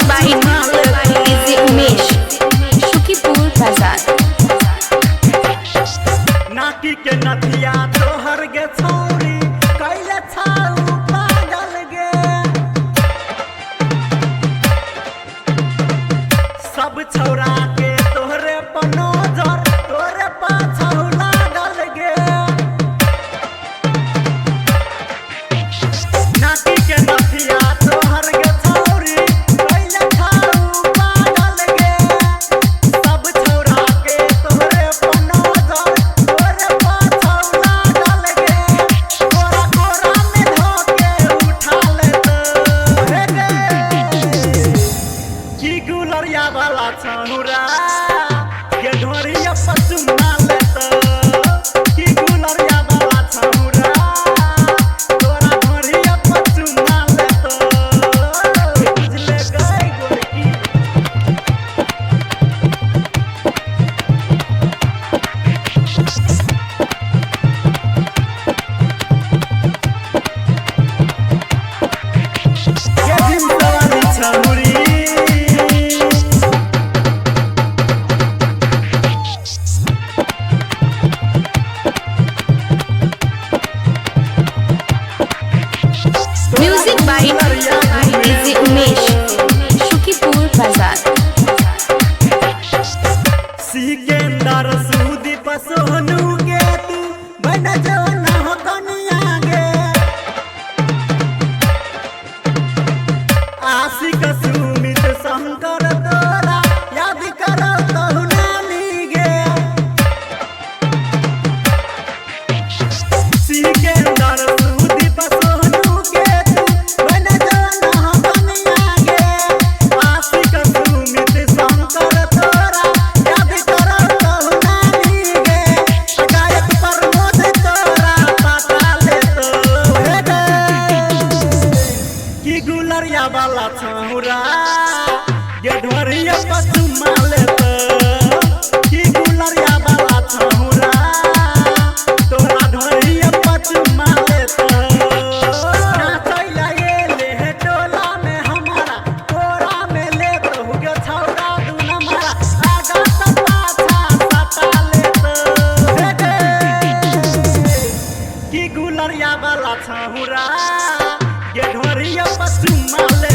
by DJ Umesh, Shukipur Bazar. नाकी के नथिया तोहर गे छौरी कैले छाऊ पागल गे। सब छौरा के तोहरे पनोजर तोरे पाछौ लागल गे। नाकी के नथिया तोहर गे छौरी कैले छाऊ पागल गे। सब छौरा के तोहरे पनोजर तोरे पाछौ लागल गे। तोरा कोरा में धोके उठा लेतौ हे गे। की गुलरिया वाला छौरा गे ढोरिया पचुमा लेतौ। की गुलरिया वाला छौरा तोरा ढोरिया पचुमा लेतौ। बुझले गई गोरकी। गे झिमसवाली छौरी। Music by DJ Umesh, Shukipur Bazar. Sikandar Sudeep Sonu गे तू बन जो ना हो कनिया गे। आशिक सुमित शंकर तोरा याद करो तहु नानी गे। सिकंदर सुदीप सोनू गे तू बन जो ना हो कनिया गे। आशिक सुमित शंकर तोरा याद करो तहु नानी गे। गायक प्रमोद तोरा पता लेतो हे गे। की गुलरिया वाला छौरा गे ढोरिया पचुमा लेतो। की गुलरिया वाला छौरा तोरा ढोरिया पचुमा लेतो। नाचै लागेले हे टोला में हमारा कोरा में लेतो गे छौरा दू नंबरा आगा त पाछा सटा लेतो हे गे। की गुलरिया वाला छौरा गे ढोरिया पचुमा लेतो।